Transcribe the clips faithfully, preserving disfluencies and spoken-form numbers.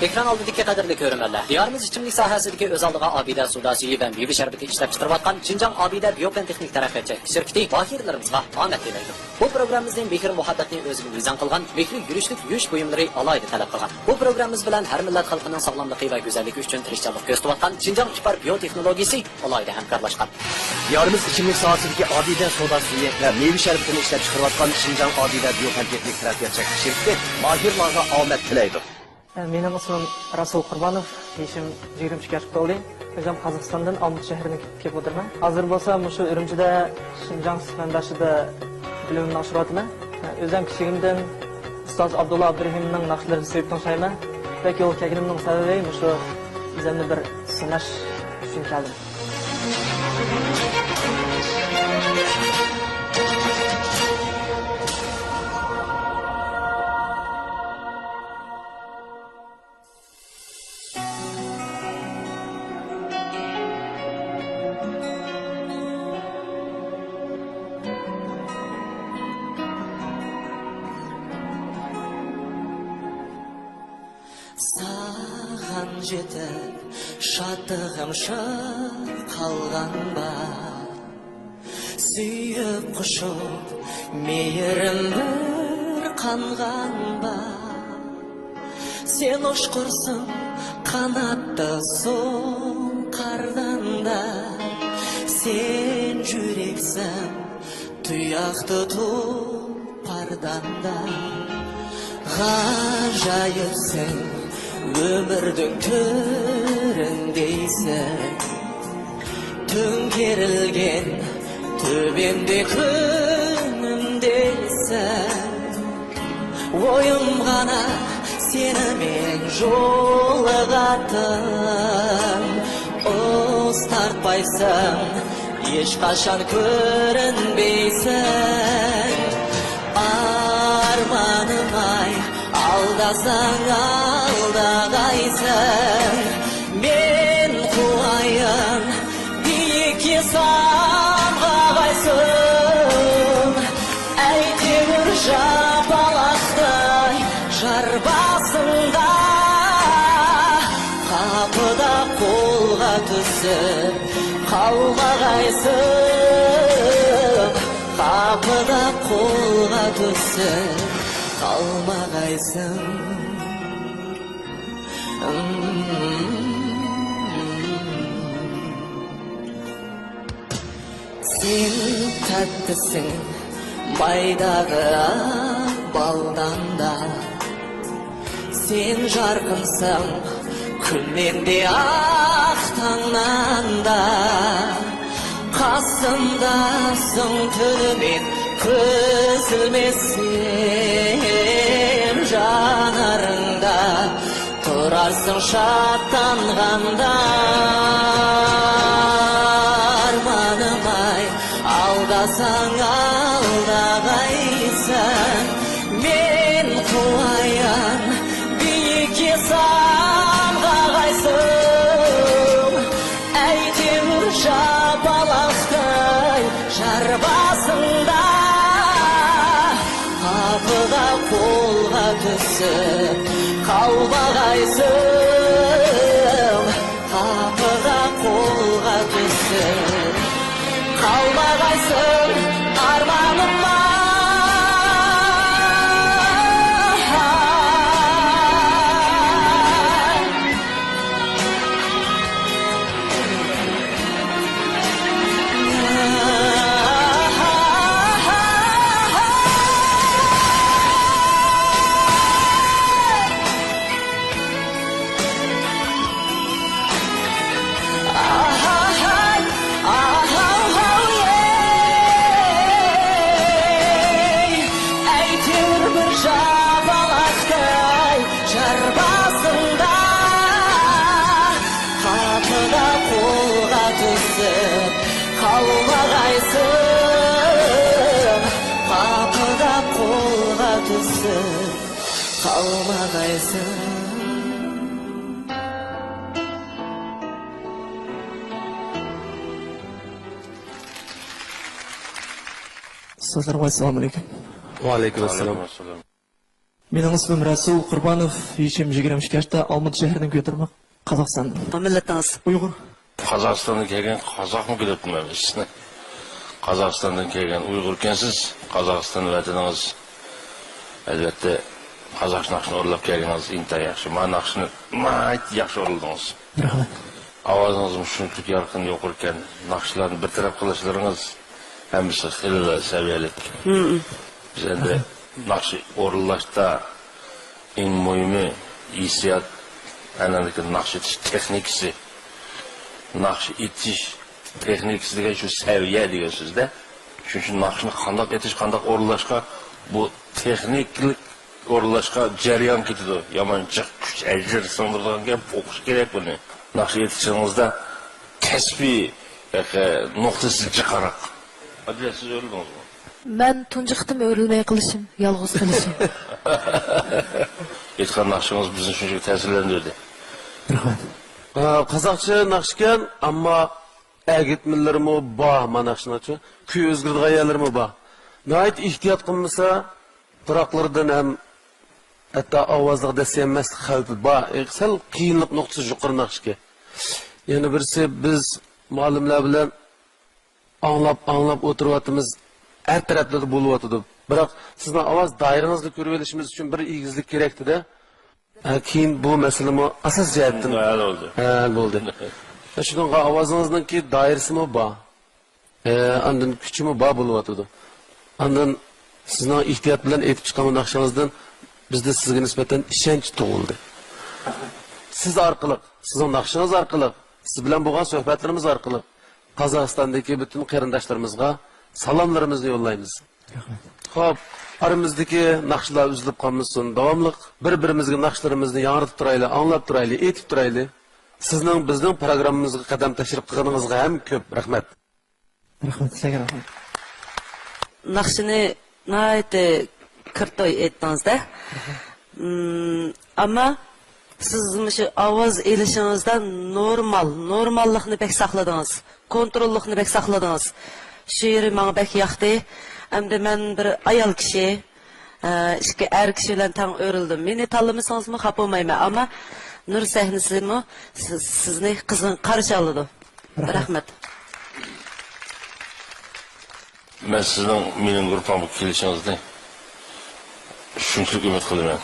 ئېكران ئالدىدىكى قەدىرلىك كۆرۈرمەنلەر، دىيارىمىز ئىچىملىك ساھەسىدىكى ئۆز ئالدىغا ئابىدە سودا سۈيى ۋە مېۋە شەربىتى ئىشلەپچىقىرىۋاتقان شىنجاڭ ئابىدە بىيو پەن تېخنىك تەرەققىيات چەكلىك شىركىتى ماھىرلىرىمىزغا ئامەت تىلەيدۇ. بۇ پروگراممىمىزنى مېھىر-مۇھەببەتنى ئۆزىگە مىزان قىلغان مېھرى يۈرۈشلۈك يۇيۇش بۇيۇملىرى ئالاھىدە تەلەپ قىلغان. بۇ پروگراممىمىز بىلەن ھەر مىللەت خەلقىنىڭ ساغلاملىقى ۋە گۈزەللىكى ئۈچۈن تىرىشچانلىق كۆرسىتىۋاتقان شىنجاڭ ئىپار بىيو تېخنولوگىيىسى ئالاھىدە ھەمكارلاشقان. دىيارىمىز ئىچىملىك ساھەسىدىكى ئابىدە سودا سۈيى ۋە مېۋە شەربىتىنى ئىشلەپچىقىرىۋاتقان شىنجاڭ ئابىدە بىيو پەن تېخنىك تەرەققىيات چەكلىك شىركىتى ماھىرلارغا ئامەت تىلەيدۇ. مېنىڭ ئىسمىم رەسۇل قۇربانوف، يېشىم يىگىرمە ئىككى ياشقا تولدى. ئۆزۈم قازاقىستاندىن، ئالمۇتا شەھىرىدىن كېلىپ ئولتۇرىمەن. ھازىر بولسا مۇشۇ ئۈرۈمچىدە شىنجاڭ سۈت مەنبەسىدە بىلىمىمنى ئاشۇرۇۋاتىمەن. ئۆزۈم كىچىكىمدىن ئۇستاز ئابدۇللا ئابدۇرېھىمنىڭ ناخشىلىرىنى سۆيۈپ تىڭشايمەن. بەك يولغا كەلگىنىمنىڭ سەۋەبى مۇشۇ ئۆزۈمنى بىر سىناش ئۈچۈن كەلدىم. ساغان يېتىپ شادلىقىم شۇ قالغان بار. سۆيۈپ قوشۇپ مېھرىم بىر قانغان بار. سەن ئۇچقۇرساڭ قاناتتا سۇڭقارغاندا، سەن يۈرەكسەن تۇياقتا تۇلپارداندا. غاجايىپسەن ئۆمۈرنىڭ تۆرىن دەيسەن، تۆڭكىرىلگەن تۆبەمدە كۈنۈم دەيسەن. ئويۇمغىنا سېنى مەن يوللىغانتىم، ئۇز تارتمايسەن، ھېچقاچان كۆرۈنمەيسەن. ئارمانىم ئاي، ئالدىساڭ ئالدىغايسەن. مەن قۇۋايىم بىيىككە سامغاغايسەن. ئەي تەۋر شاپالاقتاي شار باسىڭدا، قاپىدا قولغا تۈسۈپ قالمىغايسەن. قاپىدا قولغا تۈسۈپ قالمىغايسەن. سەن تاتلىسىڭ مايداغا بالداندا، سەن يارقىنساڭ كۈن مەندە ئاق تاڭناندا. قاسىمداسىڭ تۈنۈمەن كۆز ئىلمىسىم جانارىڭدا، تۇرارسەن شادلانغاندا. ئارمانىم ئاي، ئالدىساڭ ئالدىغايسەن. مەن قۇۋايىم بىيىككە سامغاغايسەن. ئەي تەۋر شاپالاقتاي شار باسىڭدا، قاپىدا قولغا تۈسۈپ قالمىغايسەن. قاپىدا قولغا تۈسۈپ قالمىغايسەن، ئارمانىم ئاي. ئەي تەۋر بىر شاپالاقتاي شار باسىڭدا، قاپىدا قولغا تۈسۈپ قالمىغايسەن. قاپىدا قولغا تۈسۈپ قالمىغايسەن. ئۇستازلار، ئەسسالامۇ ئەلەيكۇم. ۋەئەلەيكۇم ئەسسالام. مېنىڭ ئىسمىم رەسۇل قۇربانوف، يېشىم يىگىرمە ئىككى ياشتا، ئالمۇتا شەھىرىدىن كۆتۈرمە، قازاقىستاندىن. مىللىتىڭىز؟ ئۇيغۇر. قازاقىستاندىن كەلگەن قازاقمۇ كۆرۈپتىمەن سىزنى. قازاقىستاندىن كەلگەن ئۇيغۇر ئىكەنسىز. قازاقىستان ۋەتىنىڭىز. ئەلۋەتتە، قازاق ناخشىنى ئورۇنلاپ كەلگىنىڭىز ئىنتايىن ياخشى. ما ناخشىنى ناھايىتى ياخشى ئورۇنلىدىڭىز. رەھمەت. ئاۋازىڭىزمۇ شۇنچىلىك يارقىن، يۇقىرىكەن. ناخشىلارنى بىر تەرەپ قىلىشلىرىڭىز ھەممىسى خېلىلا سەۋىيەلىك. بىز ئەمدى ناخشا ئورۇنلاشتا ئەڭ مۇھىمى ھېسسىيات، ئاندىن كېيىن ناخشا ئېيتىش تېخنىكىسى. ناخشا ئېيتىش تېخنىكىسى دېگەن شۇ سەۋىيە دېگەن سۆز-دە. شۇنىڭ ئۈچۈن ناخشىنى قانداق ئېيتىش، قانداق ئورۇنلاشقا، بۇ تېخنىكىلىق ئورۇنلاشقا جەريان كېتىدۇ. يامان جىق كۈچ، ئەجىر سىڭدۈرىدىغان گەپ، ئوقۇش كېرەك بۇنى. ناخشا ئېيتىشىڭىزدا كەسپىي، ياكى نۇقتىسى جىقراق. ئادىلە، سىز ئۆرۈلدىڭىزمۇ؟ مەن تۇنجى قېتىم ئۆرۈلمەي قىلىشىم، يالغۇز قىلىشىم. ئېيتقان ناخشىڭىز بىزنى شۇنچىلىك تەسىرلەندۈردى. رەھمەت. ھە، قازاقچە ناخشىكەن، ئەمما ئەگىتمىلىرىمۇ بار، مانا شۇنىڭچە كۈي ئۆزگىرىدىغان يەرلىرىمۇ بار. ناھايىتى ئېھتىيات قىلمىسا، پۇراقلىرىدىن ھەم ھەتتا ئاۋازلىق دەسسىيەلمەسلىك خەۋپى بار. ئە، سەل قىيىنلىق نۇقتىسى يۇقىرى ناخشىكەن. يەنە بىرسى، بىز مۇئەللىملەر بىلەن ئاڭلاپ، ئاڭلاپ ئولتۇرۇۋاتىمىز، ھەر تەرەپلەردە بولۇۋاتىدۇ. بىراق سىزنىڭ ئاۋاز دائىرىڭىزنى كۆرۈۋېلىشىمىز ئۈچۈن بىر ئېگىزلىك كېرەكتى-دە. ھە، كېيىن بۇ مەسىلىمۇ ئاساس جەھەتتىن ھەل بولدى. ھە، ھەل بولدى. شۇنىڭغا ئاۋازىڭىزنىڭكى دائىرىسىمۇ بار. ھە، ئاندىن كۈچىمۇ بار بولۇۋاتىدۇ. ئاندىن سىزنىڭ ئېھتىيات بىلەن ئېيتىپ چىققان بۇ ناخشىڭىزدىن بىزدە سىزگە نىسبەتەن ئىشەنچ تۇغۇلدى. سىز ئارقىلىق، سىزنىڭ ناخشىڭىز ئارقىلىق، سىز بىلەن بولغان سۆھبەتلىرىمىز ئارقىلىق قازاقىستاندىكى پۈتۈن قېرىنداشلىرىمىزغا سالاملىرىمىزنى يوللايمىز. رەھمەت. خوپ، ئارىمىزدىكى ناخشىلار ئۈزۈلۈپ قالمىسۇن، داۋاملىق بىر-بىرىمىزگە ناخشىلىرىمىزنى ياڭرىتىپ تۇرايلى، ئاڭلاپ تۇرايلى، ئېيتىپ تۇرايلى. سىزنىڭ بىزنىڭ پروگراممىمىزغا قەدەم تەشرىپ قىلغىنىڭىزغا ھەم كۆپ رەھمەت. رەھمەت، سىزگە رەھمەت. ناخشىنى ناھايىتى كىرتوي ئېيتتىڭىز-دە. ئەمما سىز مۇشۇ ئاۋاز ئېلىشىڭىزدا نورمال، نورماللىقنى بەك ساقلىدىڭىز، كونتروللۇقنى بەك ساقلىدىڭىز. شۇ يېرى ماڭا بەك ياقتى. ئەمدى مەن بىر ئايال كىشى، ئە، ئىككى ئەر كىشى بىلەن تەڭ ئۆرۈلدۈم. مېنى تاللىمىسىڭىزمۇ خاپا بولمايمەن، ئەمما نۇر سەھنىسىمۇ سىز، سىزنى قىزغىن قارشى ئالىدۇ. رەھمەت. رەھمەت. مەن سىزنىڭ مېنىڭ گۇرۇپپامغا كېلىشىڭىزنى شۇنچىلىك ئۈمىد قىلىمەن.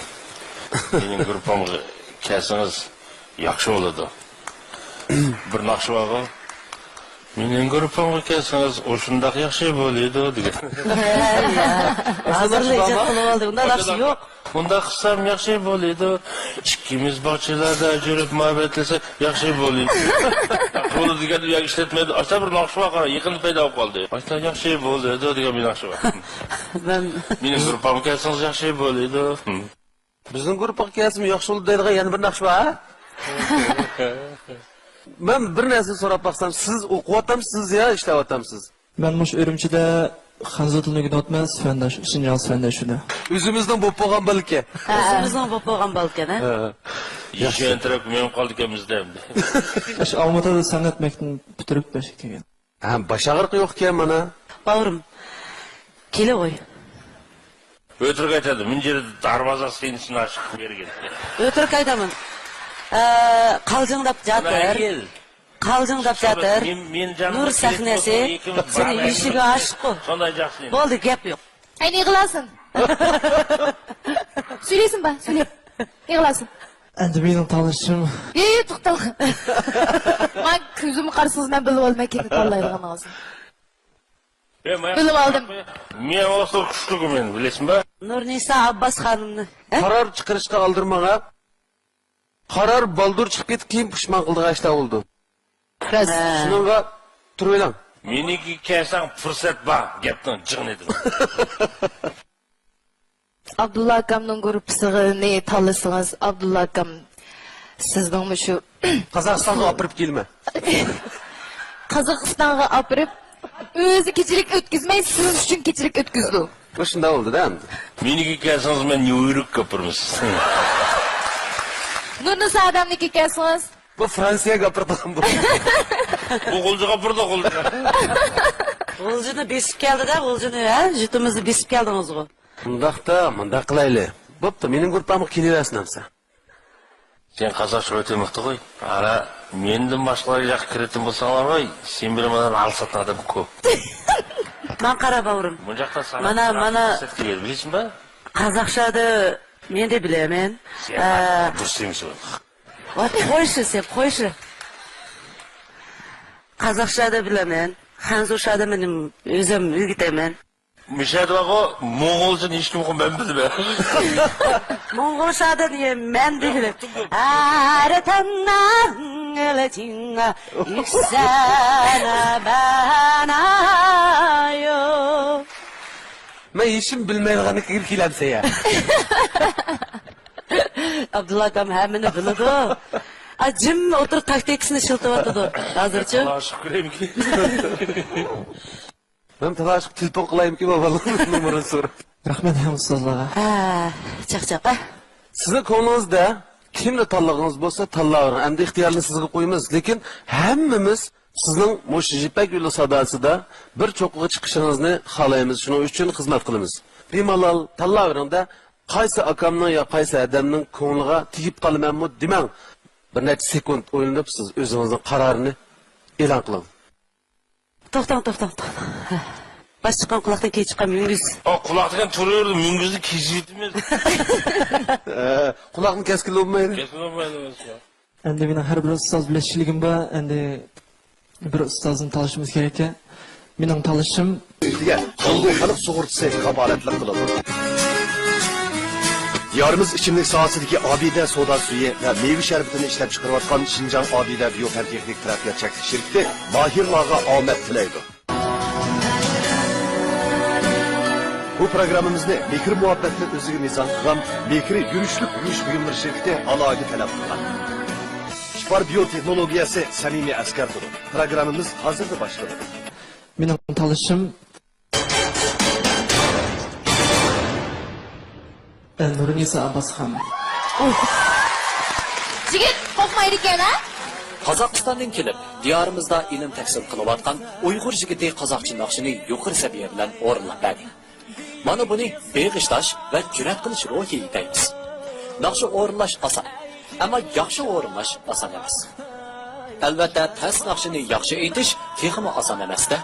مېنىڭ گۇرۇپپامغا كەلسىڭىز ياخشى بولىدۇ. بىر ناخشا بارغۇ، مېنىڭ گۇرۇپپامغا كەلسىڭىز ئۇ شۇنداق ياخشى بولىدۇ دېگەن. ھە، يا. ھازىرلا ئىجاد قىلىپ ئالدى. ئۇنداق ناخشا يوق. مۇنداق قىلسام ياخشى بولىدۇ. ئىككىمىز باغچىلاردا يۈرۈپ مۇھەببەتلىسەك ياخشى بولىدۇ. بولىدۇ دېگەندە ئىشلەتمەيدۇ. ئاشتا بىر ناخشا بار، قارا، يېقىندا پەيدا بولۇپ قالدى. ئاشتا ياخشى بولىدۇ دېگەن بىر ناخشا بار. مەن مېنىڭ گۇرۇپپامغا كەلسىڭىز ياخشى بولىدۇ. بىزنىڭ گۇرۇپپىغا كەلسىمۇ ياخشى بولىدۇ دەيدىغان يەنە بىر ناخشا بار، ھە؟ مەن بىر نەرسىنى سوراپ باقسام، سىز ئوقۇۋاتامسىز يا ئىشلەۋاتامسىز؟ مەن مۇشۇ ئۈرۈمچىدە خەنزۇ تىلىنى ئۆگىنىۋاتىمەن، سۈەنداش، شىنجاڭ سۈەنداشىدا. ئۆزىمىزنىڭ بولۇپ بولغان بالىكەن. ھە. ئۆزىمىزنىڭ بولۇپ بولغان بالىكەن، ھە؟ ھە. يېشىل تەرەپكە مېڭىپ قالدىكەنمىز-دە ئەمدى. ئاشۇ ئالمۇتىدا سەنئەت مەكتىبىنى پۈتتۈرۈپ بېشىغا كەلگەن. ھە، باش ئاغرىقى يوق ئىكەن مانا. باۋرۇم، كېلىۋوي. ئۆتۈرۈك ئېيتىدۇ، مۇنجىرى دارۋازا سىينىسىنى ئاچىق بەرگەن. ئۆتۈرۈك ئېيتىمەن. ئە، قالجىڭداپ جاتىر. قالجىڭداپ جاتىر. نۇر سەھنىسى سېنى يۈشىگە ئاشىققۇ. شۇنداق جاخشى. بولدى، گەپ يوق. ئەي، نېگىلاسىن؟ سۈيلەيسىن با، سۈيلە. نېگىلاسىن؟ ئەمدى مېنىڭ تاللىشىم. ئېي، توختاڭ. ماڭا كۆزۈمگە قارىسىڭىز، مەن بىلىۋالىمەن كىمنى تاللايدىغىنىڭىزنى. بىلىۋالدىم. مېنىڭ ئوغلۇم كۈچلۈك مېنىڭ، بىلەيسىزمۇ؟ نۇرنىسا ئابباس خانىمنى. ھە؟ قارار چىقىرىشقا ئالدىرىماڭ، ھە؟ قارار بالدۇر چىقىپ كېتىپ، كېيىن پۇشمان قىلىدىغان ئىشلار بولىدۇ. راست. ھە. شۇنىڭغا تۇرۇۋېلىڭ. مېنىڭكىگە كەلسەڭ پۇرسەت بار، گەپنىڭ جىڭىنى دېدىم. ئابدۇللا ئاكامنىڭ گۇرۇپپىسىنى تاللىسىڭىز، ئابدۇللا ئاكام سىزنىڭ مۇشۇ قازاقىستانغا ئاپىرىپ كېلىمەن. قازاقىستانغا ئاپىرىپ، ئۆزى كېچىلىك ئۆتكۈزمەي، سىز ئۈچۈن كېچىلىك ئۆتكۈزىدۇ. بۇ شۇنداق بولدى-دە ئەمدى. مېنىڭكىگە كەلسىڭىز، مەن نيۇ يوركقا ئاپىرىمەن سىزنى. نۇرنىسا ئادەمنىڭكىگە كەلسىڭىز. بۇ فرانسىيەگە ئاپىرىدىغان بولدى. بۇ غۇلجىغا ئاپىرىدۇ، غۇلجىغا. غۇلجىنى بېسىپ كەلدى-دە، غۇلجىنى، ھە؟ يۇرتىمىزنى بېسىپ كەلدىڭىزغۇ. ئۇنداقتا مۇنداق قىلايلى. بوپتۇ، مېنىڭ گۇرۇپپامغا كېلىۋەرسۇن ئەمسە. سەن قازاقچە ئۆتە مىختىغۇي. ئارا، مېندىن باشقىلارغا ياق كىرىتىن بولساڭلار غوي، سېنى بىلەن مانا ئالساتىن ئادەم كۆپ. ماڭا قارا باۋرۇم. مۇنجاقتا ساڭا مانا، مانا بىلىسىڭبۇ؟ قازاقچە ئادى مەن دە بىلەمەن. سەن ئا، دۇرۇس دېمىسە. ۋاي، قويسا، سەن قويسا. قازاقچە ئادى بىلەمەن. خەنزۇچە ئادى مېنىڭ ئۆزۈم ئۆگىتەمەن. مۇشەدە بارغۇ، موڭغۇلچىنى ھېچكىم ئوقۇ، مەن بىلىمەن. موڭغۇلچە ئادى مەن بىلىمەن. ئارىتەننەڭ ئىلىچىڭ يۈكسەنە بەنايو. مەن ھېچنېمە بىلمەيدىغاننى كىرىپ كېلەمسەن يا. ئابدۇللا ئاكام ھەممىنى بىلىدۇ. ئا، جىم ئولتۇرۇپ تاكتىكىسىنى ئىشلىتىۋاتىدۇ ھازىرچۇ. تالاشىپ كۆرەيمىكىن؟ مەن تالاشىپ تېلېفون قىلايمىكىن، بۇ بالىنىڭ نومۇرىنى سوراپ. رەھمەت ھەم ئۇستازلارغا. ھە، چاقچاق، ھە. سىزنىڭ كۆڭلىڭىزدە كىمنى تاللىغىڭىز بولسا تاللاۋېرىڭ. ئەمدى ئىختىيارنى سىزگە قويىمىز. لېكىن ھەممىمىز سىزنىڭ مۇشۇ يىپەك يولى ساداسىدا بىر چوققىغا چىقىشىڭىزنى خالايمىز. شۇنىڭ ئۈچۈن خىزمەت قىلىمىز. بىمالال تاللاۋېرىڭ-دە، قايسى ئاكامنىڭ يا قايسى ھەدەمنىڭ كۆڭلىگە تېگىپ قالىمەنمۇ دېمەڭ. بىر نەچچە سېكۇنت ئويلىنىپ، سىز ئۆزىڭىزنىڭ قارارىنى ئېلان قىلىڭ. توختاڭ، توختاڭ، توختاڭ. باش چىققان قۇلاقتىن كېيىن چىققان مۈڭگۈز. ئا، قۇلاق دېگەن تۇرۇۋېرىدۇ، مۈڭگۈزنى كېسىۋېتىمىز. ئە، قۇلاقنى كەسكىلى بولمايدۇ. كەسكىلى بولمايدۇ. ئەمدى مېنىڭ ھەر بىر ئۇستاز بىلەن ئىشلىگىم بار. ئەمدى بىر ئۇستازنى تاللىشىمىز كېرەك. مېنىڭ تاللىشىم. دېگەن جۇڭگو خەلق سۇغۇرتىسى كاپالەتلىك قىلىدۇ. دىيارىمىز ئىچىملىك ساھەسىدىكى ئابىدە سودا سۈيى ۋە مېۋە شەربىتىنى ئىشلەپچىقىرىۋاتقان شىنجاڭ ئابىدە بىيو پەن تېخنىك تەرەققىيات چەكلىك شىركىتى ماھىرلارغا ئامەت تىلەيدۇ. بۇ پروگراممىمىزنى مېھىر-مۇھەببەتنى ئۆزىگە مىزان قىلغان مېھىر يۈرۈشلۈك يۇيۇش بۇيۇملىرى شىركىتى ئالاھىدە تەلەپ قىلغان. ئىپار بىيو تېخنولوگىيەسى سەمىمىي ئەسكەرتىدۇ. پروگراممىمىز ھازىرلا باشلىنىدۇ. مېنىڭ تاللىشىم، ئە، نۇرنىسا ئابباسخان. يىگىت قورقمايدىكەن ھە؟ قازاقىستاندىن كېلىپ، دىيارىمىزدا ئىلىم تەھسىل قىلىۋاتقان ئۇيغۇر يىگىتى قازاقچە ناخشىنى يۇقىرى سەۋىيە بىلەن ئورۇنلاپ بەردى. مانا بۇنى بېغىشلاش ۋە جۈرئەت قىلىش روھى دەيمىز. ناخشا ئورۇنلاش ئاسان، ئەمما ياخشى ئورۇنلاش ئاسان ئەمەس. ئەلۋەتتە، تەس ناخشىنى ياخشى ئېيتىش تېخىمۇ ئاسان ئەمەس-دە.